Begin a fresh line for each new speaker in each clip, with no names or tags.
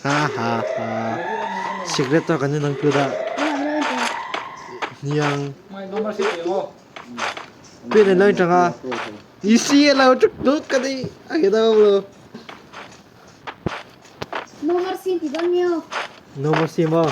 Ha ha ha. Secret to kan nang tu da. Niang. Pin an loi tanga. Isi lo tuk tuk ka di. A ke đâu lo.
No mercy ti bao nhiêu?
No mercy mo.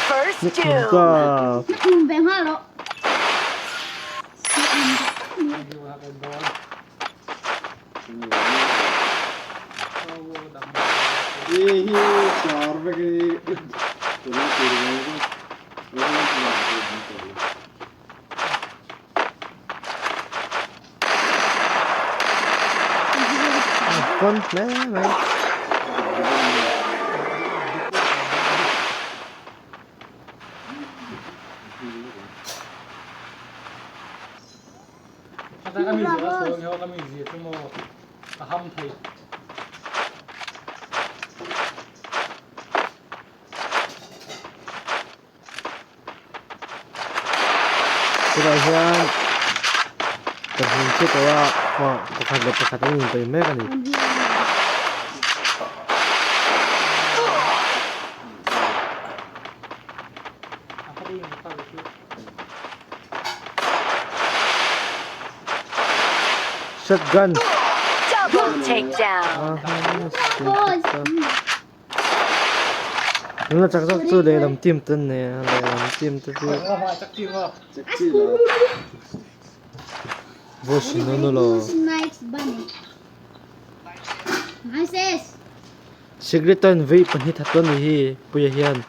First doom.
Con hle mai. Tunah hian ka hmu che tawh a aw pakhat leh pakhat an inbei mek a ni. Shotgun.
Double takedown.
Nula chak zawk chu lehlam team te an nei a lehlam team te chu Bush no lo. Secret an vei pahnih that dawn ni hi puia hian.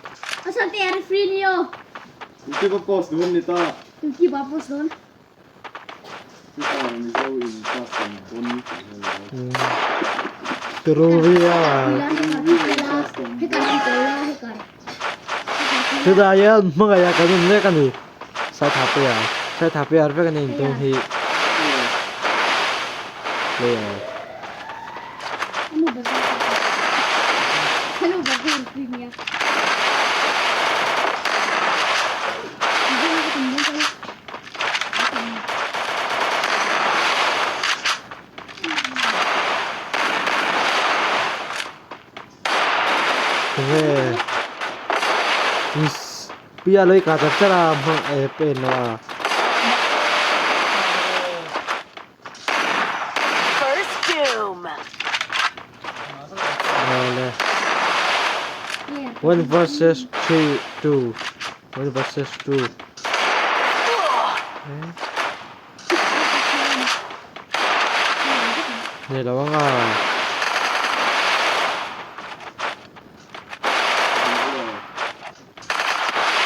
Chutah hian hmangaih ah kan awm mek a ni Saithapia Saithapia vek a ni intum hi player. Tunge Pia loi ka char char a hmang e pen lo a.
First Doom.
Awle. 1 versus 3 2 1 versus 2. Nei lo ang a.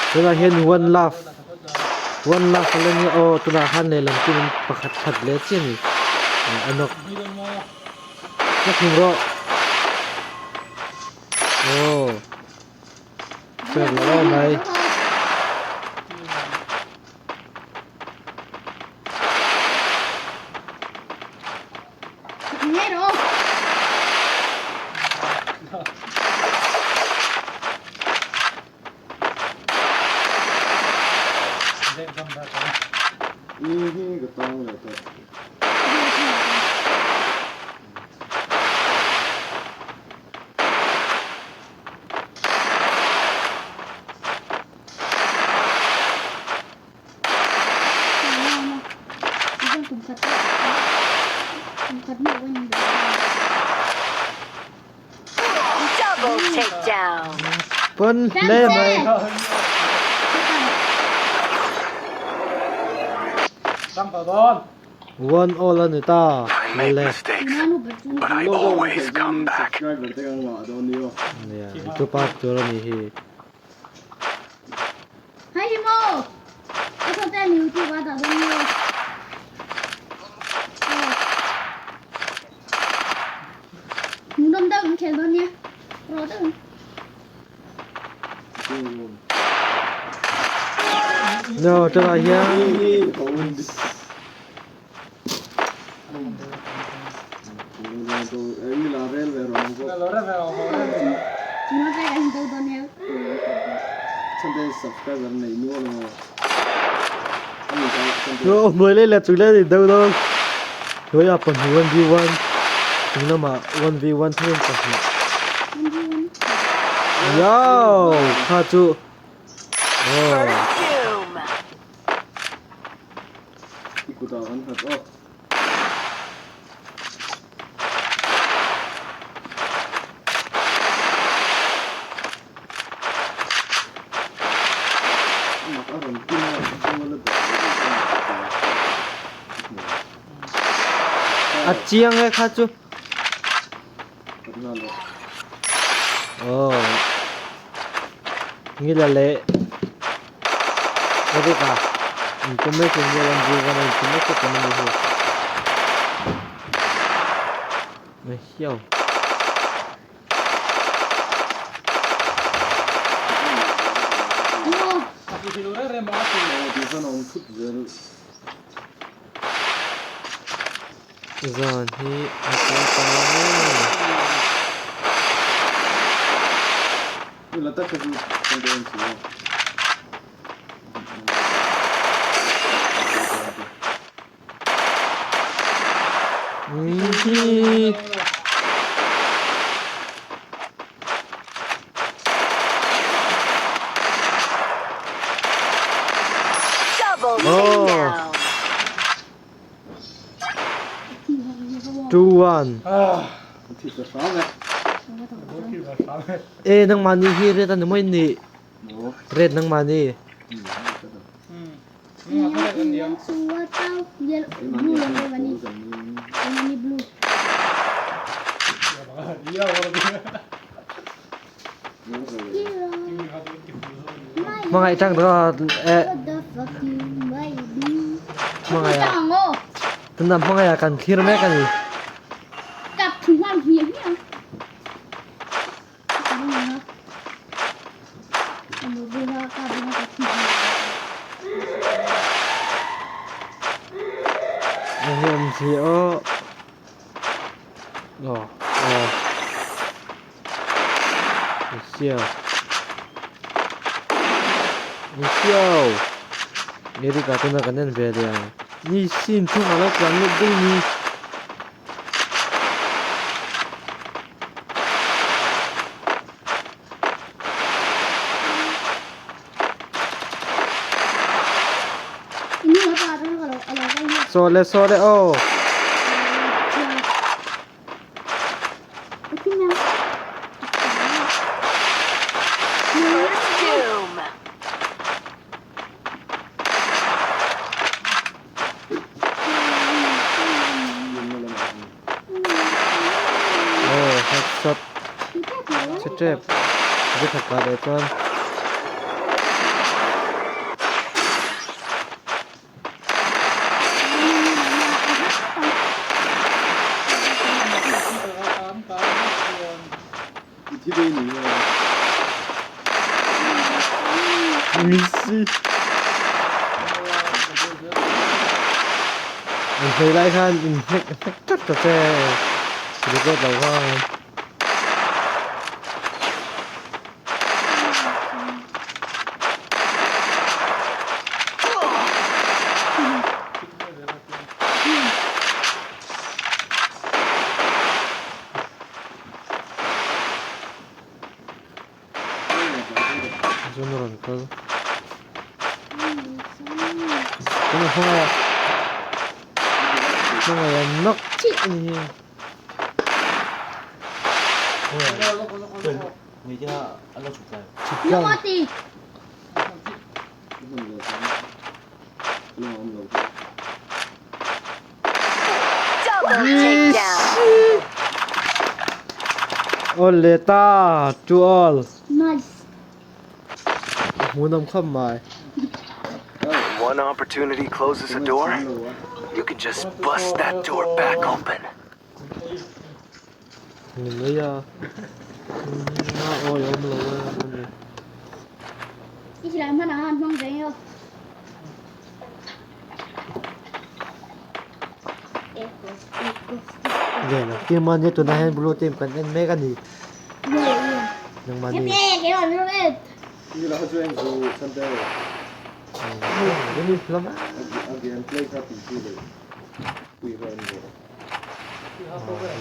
Tunah hian one love one love a la nia aw tunah khan lehlam chu an pakhat that leh chiah a ni a nawk ka thung rawh aw. Fair lo em mai.
Double takedown.
Pawn hle mai. One all a ni ta. Le. Nia, top up tur a nih hi. No, tunah hian Hnuai leh leh chung leh a ni deuh dawn hnuaiah pahnih 1v1 chung lamah 1v1 thawin pahnih Yow kha chu aw. A chiang e kha chu. Aw. Ngila leh Eric-a inpawm mek in nia an zir a inpawm mek tawp a ni hi. Hiau. Zan hi a kal ta ngei.
Double takedown.
2-1 E nangmah nih hi ret an mawi nih ret nangmah nih. Hmangaih tang rawh eh hmangaih ah tunah hmangaih ah kan thlir mek a ni. Hei awm si aw aw aw Siau Siau Eric ah tuna kan en ve leh ang ni sin chhungah lo tlan lut daih ni. Sawle sawle aw.
First Doom.
Aw headshot che tep zet khat kah leh chuan. An hlei lai khan in hnek hnek tlat ta che record lo khan. Chuan a rawn kal tunah hmangaiah. Hmangaih an nawk chiah a ni. Chhuk tlang.
Double takedown.
Aw le ta, to all.
Nice.
Hmuhnawm khawp mai.
One opportunity closes a door, you can just bust that door back open.
Ni mai a, a awi awm lo a ani.
I silai hman ah han hmang ve emaw.
Lehlam team a nia tunah hian blue team kan en mek a ni. Nangmahni.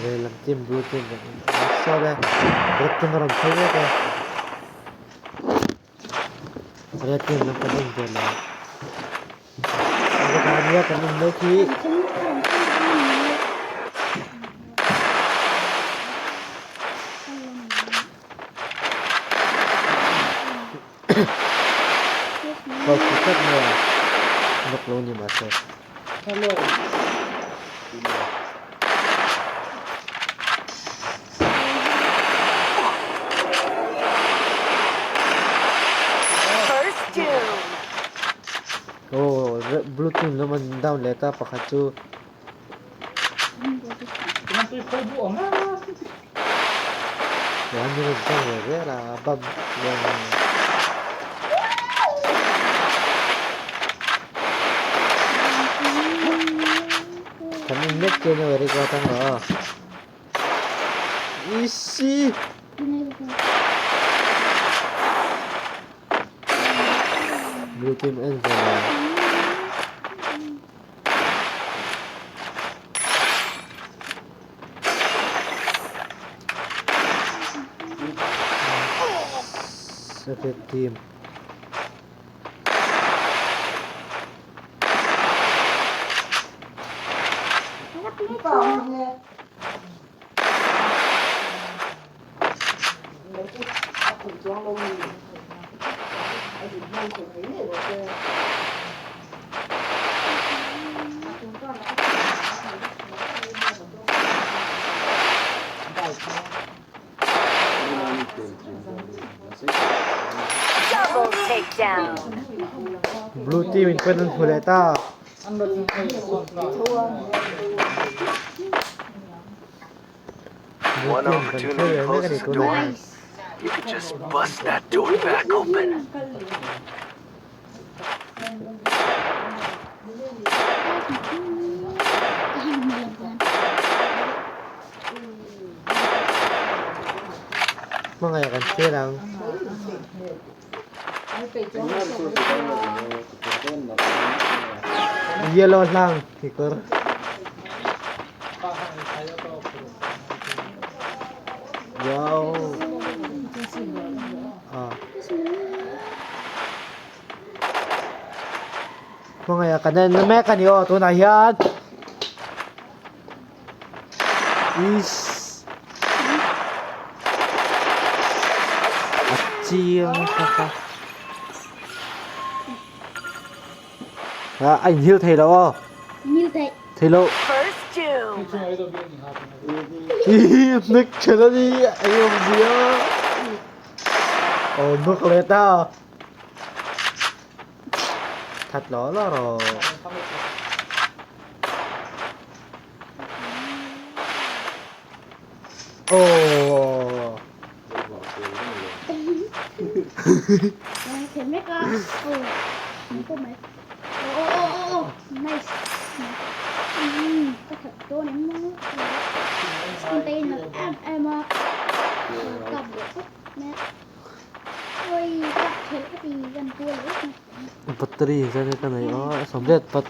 Lehlam team blue team kan en saw le red team a rawn phei mek a. Red team lam kan en ve lo. Red nia kan en mek hi. Kawlpui tlat mai a, nawk lo ni mahse.
First doom.
Aw, blue team lam an down leh ta pakhat chu. Kan in mek che ni record ang aw. Isi. Blue team en ve la. Second team.
Double takedown.
Blue team in pen an hmu leh ta. Blue
One
team kan
opportunity
thlir reng mek a ni
closes a
tunah
door.
hian.
You could just bust that door back open.
Hmangaih kan thlir ang. Yellow hlang kekawr. Wow. Ah. Hmangaih kan en mek a ni aw tunah hian. Is a chiang kha kha. A inhil thei lo aw.
Inhil thei.
Thei lo.
First doom.
Ih hnek then a ni eng awmzia. Aw nawk leh ta. That law law rawh. Aw. Battery zan ka nei a sawmriat pat.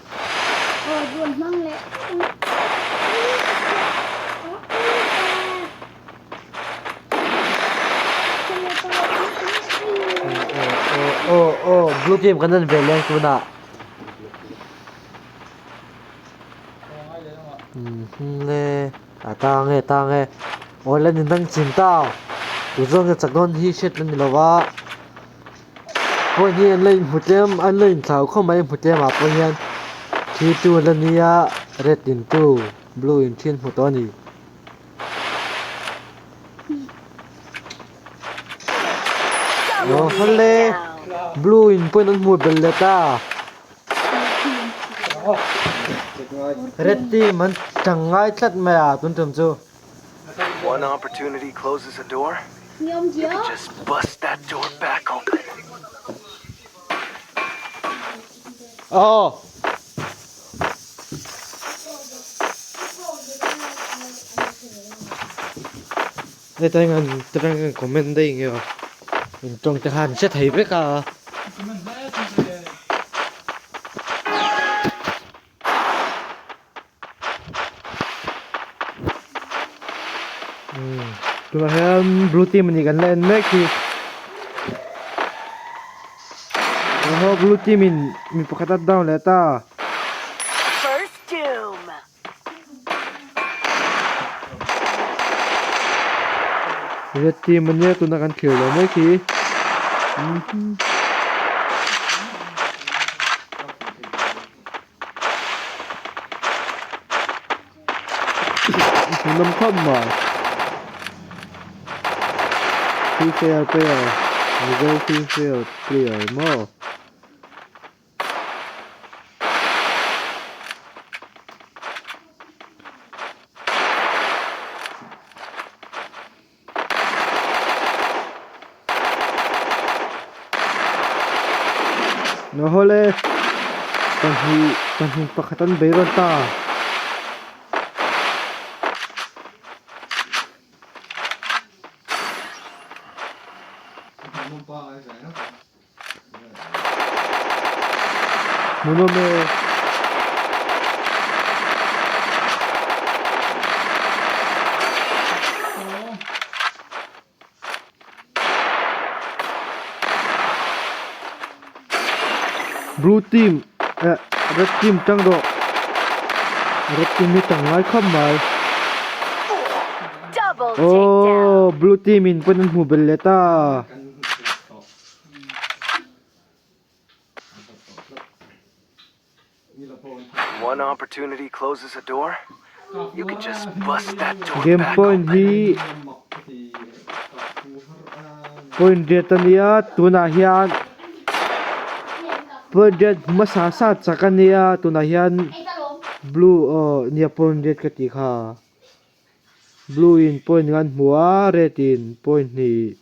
Aw aw blue team kan en ve leng tunah. Umm le a tang e tang e aw la ni dang chin ta tu zawng nge chak dawn hi hriat la ni lo va point hi an la inhmu tlem an la inthlau khawp mai hmu tlem ah pawh hian 3-2 an la nia red in 2 blue in 3 an hmu tawh a ni. Aw hawle blue in point an hmuh belh leh ta. Red team an tang ngai tlat mai a tun tum chu.
One opportunity closes a door, you can just bust that door back open.
Aw. Hei tah hian kan comment daih nge aw intawng te khan hre thei vek a. Umm tunah hian blue team a nih kan la en mek hi aw blue team in mi pakhat a down leh ta. Red team ania tuna kan thlir lo mek hi hmuhnawm khawp mai free fire player mizo free fire player maw. Nawhawle pahnih pahnih pakhat an bei rawn ta. Hmuhnawm e. Blue team eh red team tang rawh red team hi tang ngai khawp mai oh blue team in pawn an hmuh belh leh ta.
One opportunity closes a door, you can just bust that door
Game
back
point
open.
hi point riat a nia tunah hian point riat hmasa sa chak a nia tunah hian blue aw nia point riat ka tih kha blue in point an hmu a red in point hnih.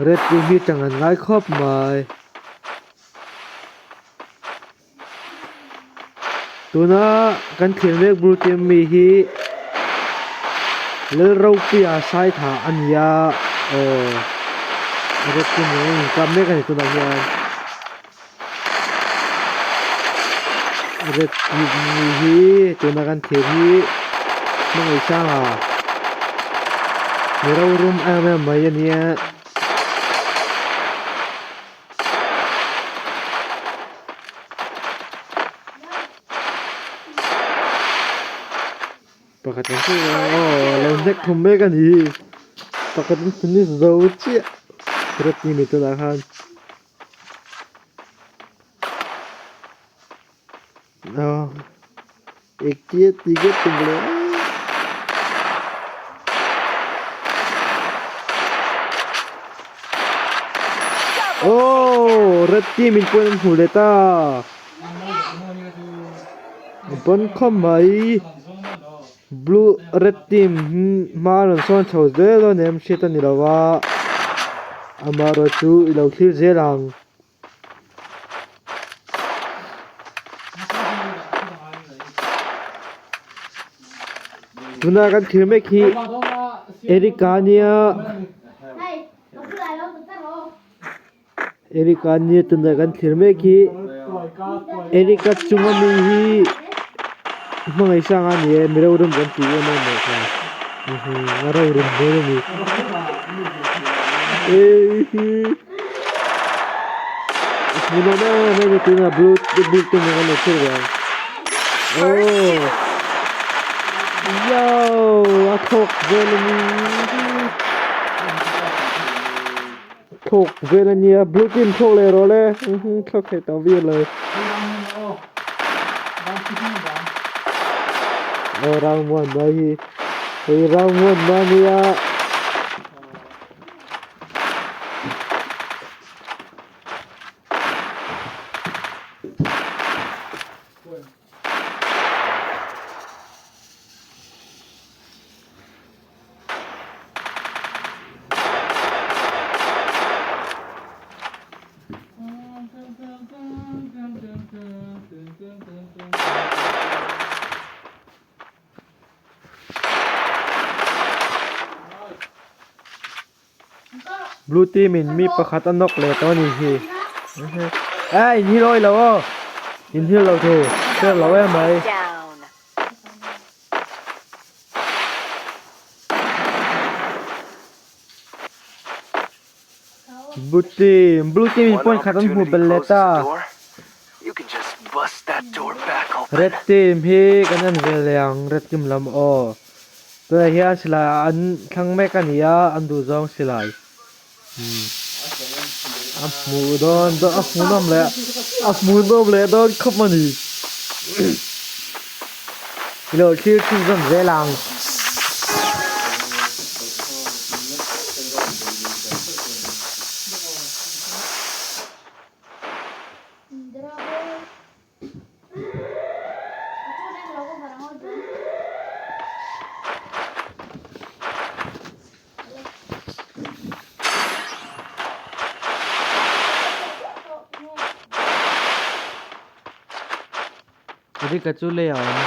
Red team hi tang an ngai khawp mai. Tuna kan thlir mek blue team mi hi Lalropuia Saitha a ni a aw red team nen an inkap mek a ni tunah hian. Red team mi hi tuna kan thlir hi hmangaih sanga mi rorum em em mai a nia. Pakhat an chu aw lo hnek thum mek a ni pakhat an finish zo chiah red team mi tunah khan. Engtia ti nge tum le. Oh, red team in point an hmu leh ta. A bon khawp mai. Blue red team hma rawn sawn chho zel a nem hriat a ni lo a. Amaherawhchu i lo thlir zel ang. Tuna kan thlir mek hi Erica ania Erica ania tuna kan thlir mek hi Erica chunga mi hi hmangaih sang a ni e Mizoram kan tih em em mai kha a rorum hmel a ni. Hmuhnawm em em a ni tuna blue blue te nen an lo thlir ve ang. Oh. Yo, a thawk vel a ni. Thawk vel a nia, blue team thawk leh rawh le. Thawk thei tawh viau lo. Aw round one mai hi. Hei round one na nia. Blue team in mi pakhat a nawk leh tawh a nih hi eh in hil awi lo aw in hil lo thu hriat loh em mai. Blue team blue team in
One
point khat an hmuh
opportunity
belh leh
closes a
ta.
door, you can just bust that door back open.
Red team hi kan en ve leh ang red team lam aw. Tunah hian silai an thlang mek a ni a, an duh zawng silai a hmuh dawn a hmuhnawm leh a hmuhnawm leh dawn khawp a ni. I lo thlir chhunzawm zel ang. Rika chu lei a awm.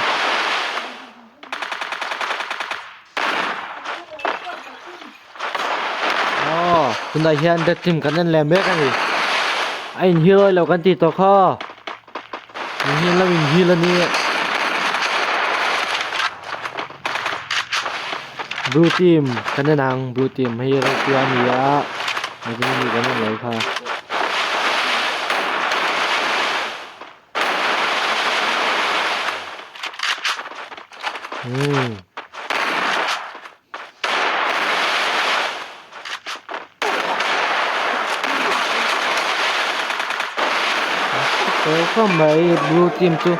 Aw tunah hian red team kan en leh mek a ni. A inhil awih loh kan tih tawh kha. Inhil lo inhil a ni. Blue team kan en ang blue team hei ropui a ni a engtin nge kan en lo kha. Umm. Kawm mai blue team chu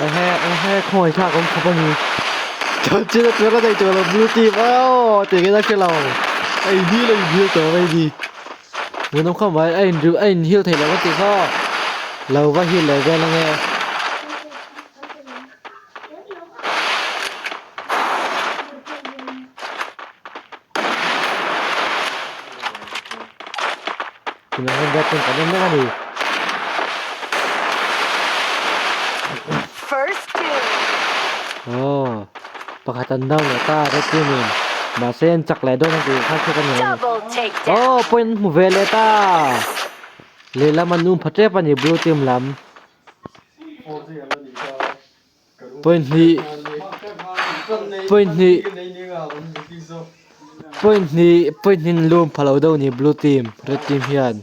ehe ehe khawngaih thlak awm khawp a ni chu chu ka nei tawh lo blue team aw ti nge na hre lo a in hil a in hil tawh mai ni hmuhnawm khawp mai a in a in hil thei lo ka ti kha lo va hil leh vel ange. Tunah hian red team kan en mek a ni.
First two.
Aw, pakhat an down leh ta red team in. Mahse an chak leh dawn ang tih kha hriat a ni lo.
Double takedown.
Aw, point an hmu ve leh ta. Lehlam an um pha tep a ni blue team lam. Point hnih point hnih point hnih point hnih an lum pha lo deuh a ni blue team red team hian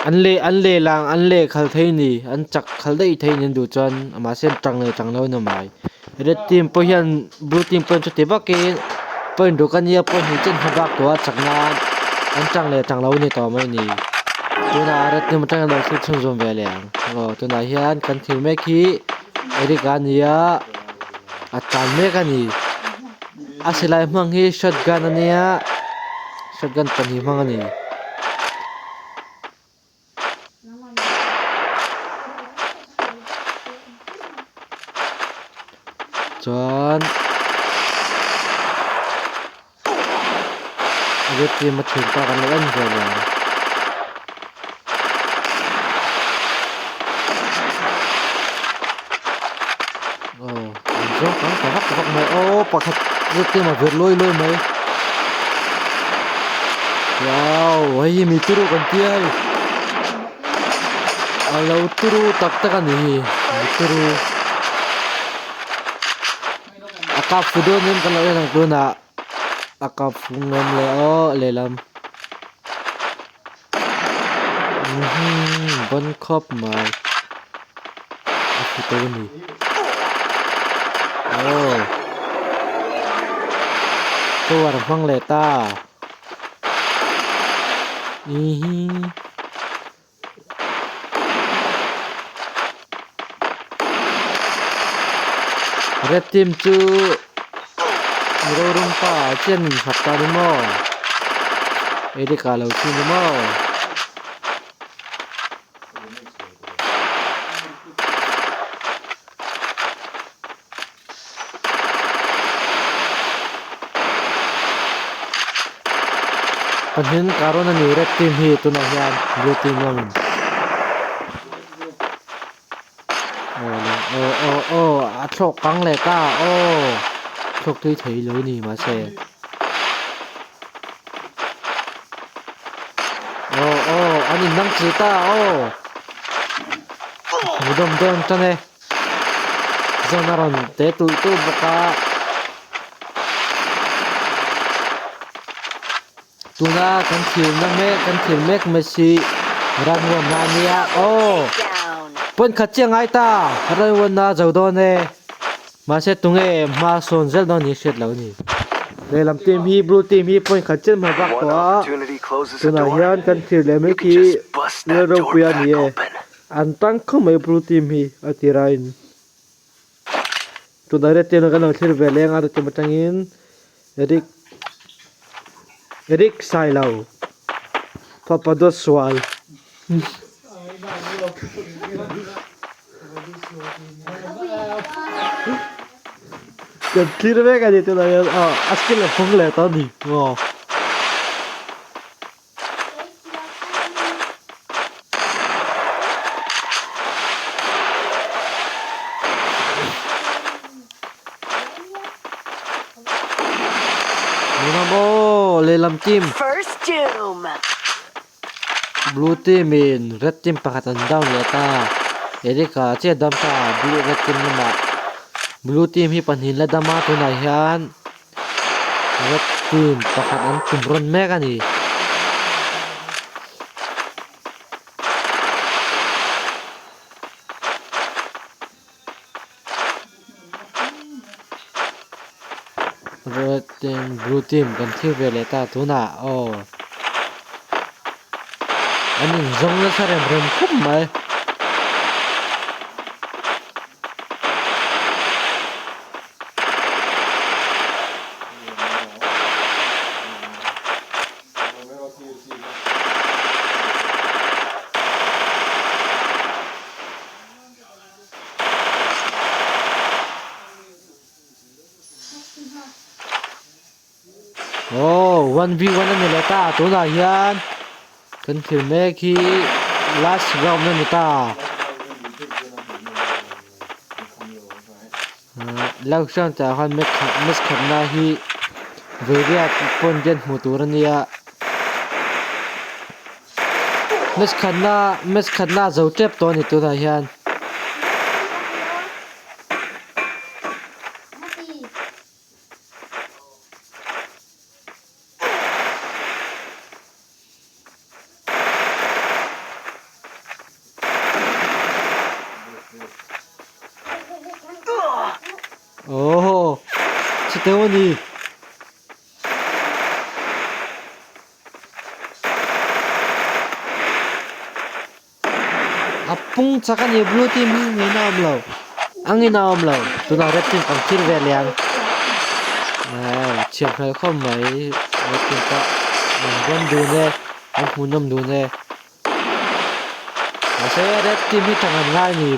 an leh an lehlang an lehkhal thei a ni an chak khal daih thei a ni an duh chuan mahse an tang leh tang lo a ni mai red team pawh hian blue team pawh hian chuti vakin point ruk a nia point hnih chen hma bak tawh a chak nan an tang leh tang lo a ni tawh mai a ni tunah red team atangin an lo thlir chhunzawm ve leh ang. Aw tunah hian kan thil mek hi Eric a ni a a tlan mek a ni a silai hmang hi shotgun a nia shotgun pahnih hmang a ni. Chuan red team a thian tak an lo en ve leh ang. Aw an zawng tam ta vak vak mai aw pakhat red team a vir lawi lawi mai wow hei hi mi turu kan tia hei a lo turu tak tak a ni hi mi turu. A kap fu dawn em kan lo en ang tunah a kap fu ngam leh aw lehlam ban khawp mai a hmu tawh a ni. Aw power hmang leh ta ihi. Red team chu Mizoram pa chian in khat ta ni maw Eric ah lo thi ni maw. Pahnih karawn a ni red team hi tunah hian blue team lamin aw le aw aw aw a thlawk kang leh ta aw thlawk tui thei lo ni mahse aw aw an in dang chilh ta aw hmu dawm dawn tan e. Zawn a rawn te tulh tulh bawk a tuna kan thirna mek kan thir mek mai si ranwanna a nia aw pawn khat chiah ngai ta ranwanna a zo dawn e mahse tunge hma sawn zel dawn ni hriat loh a ni lehlam team hi blue team hi pawn khat chiah hma bak tawh a tunah hian kan thir leh mek hi Lalropuia a ni e. An tang khawp mai blue team hi a ti rain. Tunah red team kan lo thlir ve leng a red team atangin Eric Eric Sailo fapa dawt sual kan thlir vek a ni tunah hian aw a skill a hmang leh tawh a ni aw. Lehlam team
First Doom.
Blue team in red team pakhat an down leh ta Eric-a chiah dam ta blue red team lamah blue team hi pahnih la dam a tunah hian Red team pakhat an tum rawn mek a ni. Red team blue team kan thlir ve leh ta tunah aw an inzawm nasa rem rem khawp mai. Aw 1v1 a ni leh ta tunah hian kan thlir mek hi last round a ni ta. Lak hriam tah khan match khatna hi vawiria pawn bian hmuh tur a nia match khatna match khatna a zo tep tawh a ni tunah hian. Aww chuteu a ni. A pung chak a ni blue team hi ngei na awm lo a ngei na awm lo tunah red team kan thlir ve leh ang chhiar hmel khawp mai red team pawh an rawn dun e an hmuhnawm dun e mahse red team hi tang an ngai a ni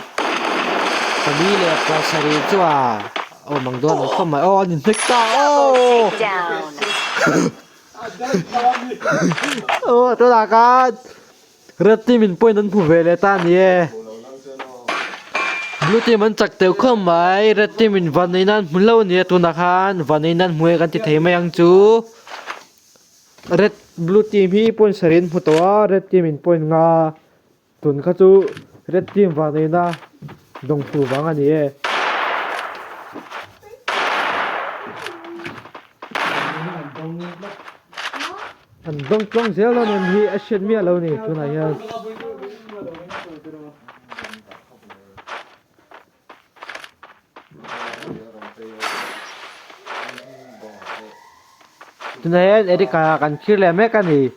pali leh pasarih chuan a awm ang dawn lo khawp mai aw an inhnek ta aw. Aw tunah khan Red team in point an hmu ve leh ta a ni e. Blue team an chak teuh khawp mai red team in van eina an hmu hlauh a ni a tunah khan van eina an hmu e kan ti thei mai ang chu. Red blue team hi point sarih an hmu tawh a red team in point nga tun kha chu red team van eina dawng hmu vang a ni e. An dawng tlawng zel dawn em hi a hriat miah lo ni tunah hian. Tunah hian Eric-a kan thlir leh mek a ni.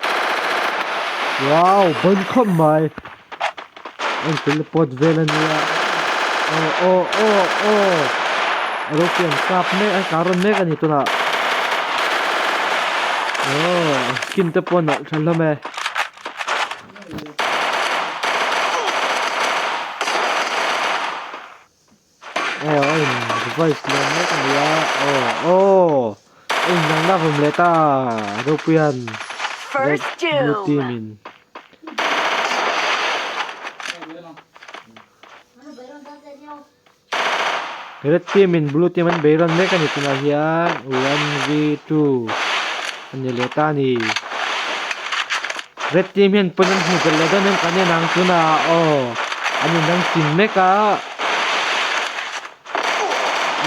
Wow ban khawp mai. A in teleport vel a nia. Aw aw aw aw a ropui an kap mek an kah rawn mek a ni tunah. Aw a skin te pawh a nalh tha hlawm e. Aw a in revive leh mek a nia aw aw a in dang lak awm leh ta Ropuian red blue team in. Red team in blue team an bei rawn mek a ni tunah hian 1v2 a ni leh ta a ni. Red team hian pawn an hmuh belh leh dawn em kan en ang tunah aw an indang chin mek a.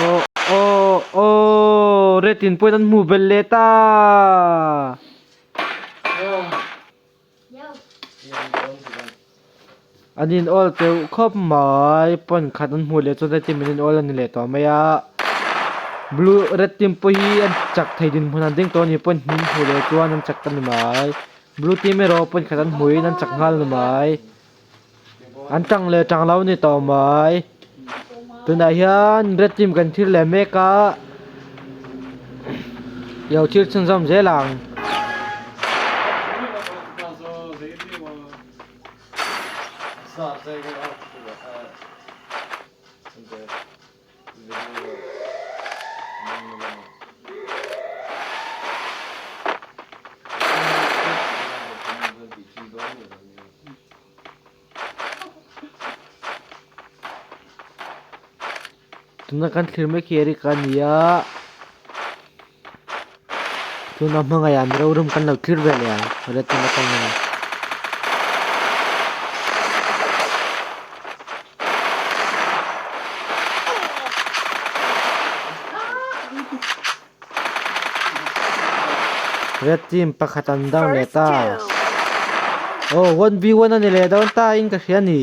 Aw aw aw red in pawn an hmuh belh leh ta. An in awl teuh khawp mai pawn khat an hmuh leh chuan red team in an awl a ni leh tawh mai a blue red team pawh hi an chak thei dinhmun an ding tawh a ni pawn hnim hmuh leh chuan an chak ta ni mai blue team erawh pawn khat an hmuhin an chak nghal ni mai an tang leh tang lo a ni tawh mai tunah hian red team kan thlir leh mek a ilo thlir chhunzawm zel ang. Tuna kan thlir mek hi Eric a ni a tuna hmangaih ah Mizoram kan lo thlir ve leh ang red team atangin. Red team pakhat an down leh ta. Aw 1v1 a ni leh dawn ta in ka hria a ni.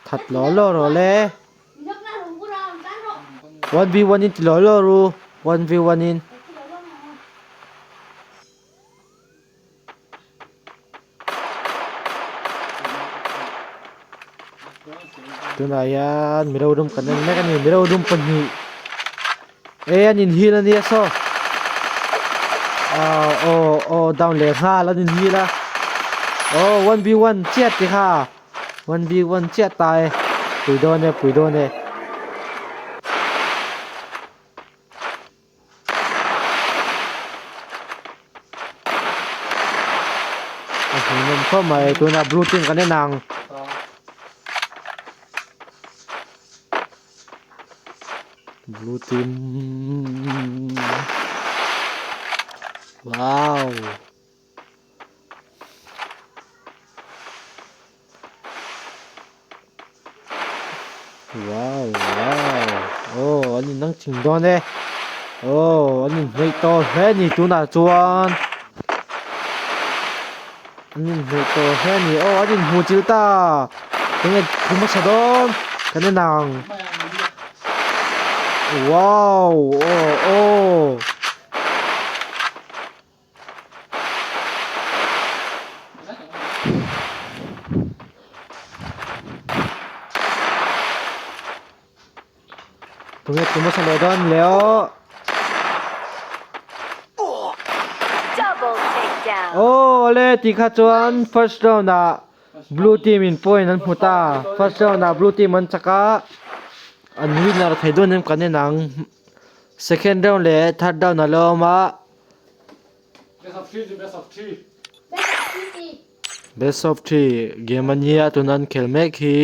That law law rawh le. 1v1 in ti law law ru 1v1 in. Tunah hian Miro dum kan en mek a ni Miro dum pahnih e an in heal a nia saw aw aw aw down leh nghal an in heal a aw 1v1 chiah ti kha 1v1 chiah ta e pui dawn e pui dawn e. A hmuhnawm khawp mai tunah blue team kan en ang. Blue team wow. Wow wow aw an inang ching dawn e aw an inhnaih tawh hle a ni tunah chuan an inhnaih tawh hle a ni aw an inhmuh chilh ta enge thu hmasa dawn kan en ang wow aw aw. Tunge tu hmasa leh dawn le aw. Aw le ti kha chuan first round ah blue team in point an hmu ta first round ah blue team an chak a an winner thei dawn em kan en ang second round leh third round a la awm a. Best of three game a nia tuna an khel mek hi.